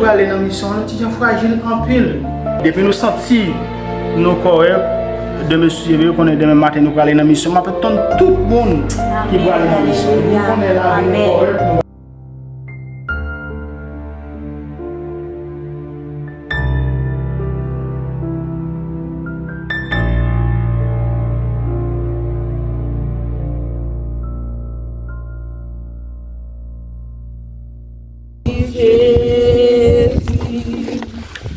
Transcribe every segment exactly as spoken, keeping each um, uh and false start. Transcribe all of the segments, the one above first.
Prale nan misyon an, nou ti jan frajil anpil. Depi nou santi nou kòrèk, demen si Dye vle, konnen demen maten nou prale nan misyon. M ap tann tout moun ki prale nan misyon. Nou konnen lavi nou kòrèk. Jezi,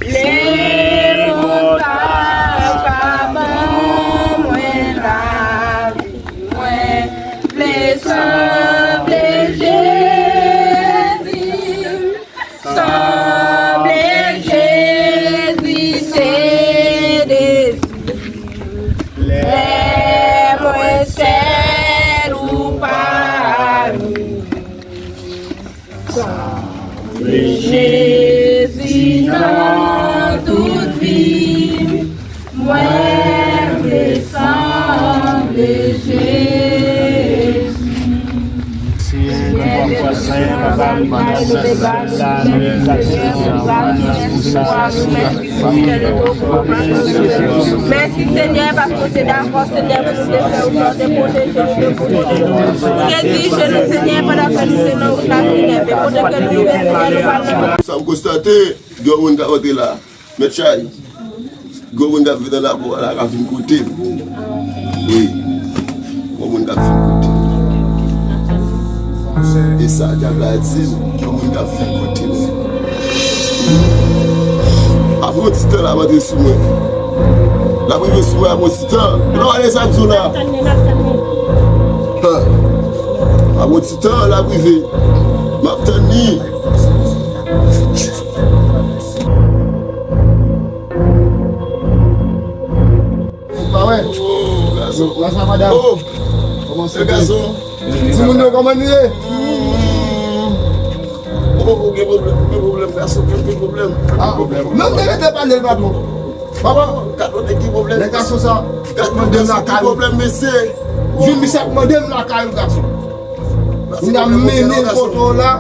lè mò ta ka ban mwen lavi, mwen vle sanble Jezi, sanble Jezi se dezi. Lè mwen sèl ou pa mi. Sanble Jezi nan tout vi m, mwen vle sanble Jezi. Senyè, nou konn konn Senyè, papa, nou konn Senyè, nou konn Senyè, nou konn Senyè, nou konn Senyè, nou konn Senyè, nou konn Senyè, Mèsi, Senyè, paske w te dakò, Senyè, pou nou te fè ou, ou te pwoteje nou, te pwoteje nou. Ou te dirije nou, Senyè, pandan ke nou te nan wout la, Senyè, men kote ke nou ye, Senyè, nou pa nan. Sa m konstate, gen yon moun k ap antre la. Mèt Chay, gen yon moun k ap vin nan lakou a la, k ap vin kote m. Wi. Gen yon moun k ap vin kote m. E sa dyab la di m, gen yon moun k ap vin kote m. Apre yon ti tan, l ap antre sou mwen. L ap rive sou mwen apre yon ti tan. Ou pa wè sa m di w la? Apre yon ti tan, l ap rive. M ap tann li. Pa wè. Oh, gason. Lasa madanm. Oh. Kòman se gason. Timoun yo, kòman nou ye? Oh, gen pwoblèm, gen pwoblèm, gason, gen pwoblèm. Ah, non, men rete pale l, patwon. Papa. Gad yon nèg gen pwoblèm. Nèg gason sa. Gad yon gason gen pwoblèm, mesye. Jwenn misye ap mande m lakay ou, gason. Ou nan mennen l kote w la.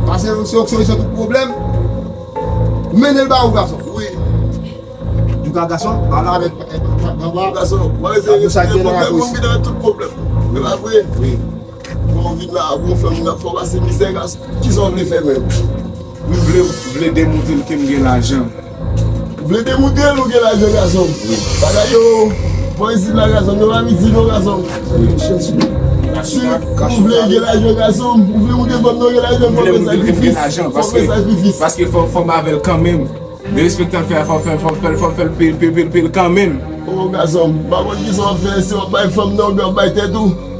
Pase se yon solisyon tout pwoblèm. Mennen l ba ou, gason. Wi. Antouka, gason, pale avèk papa. Gason, mwen se gen pwoblèm, mwen gen tout pwoblèm. E pa vre? Wi. Bon, ou vin la, bon, fè moun ap fè w pase mizè, gason. Kisa w vle fè menm? M vle, vle demontre l ke m gen lajan. Vle demontre l ou gen lajan, gason? Wi. Bagay yo, bon, isit la, gason, yo pa midi non, gason. Wi. Si ou vle gen lajan, gason, ou vle montre fanm nan gen lajan, fò w fè sakrifis. Fò w fè sakrifis. Paske fò, fò m avè l kanmenm. Derespektan l fè a, fò fè, fò fè, fò fè l pil, pil, pil, pil kanmenm. O, gason, m pa konn kisa w ap fè, si w ap bay fanm nan oubyen w ap bay tèt ou.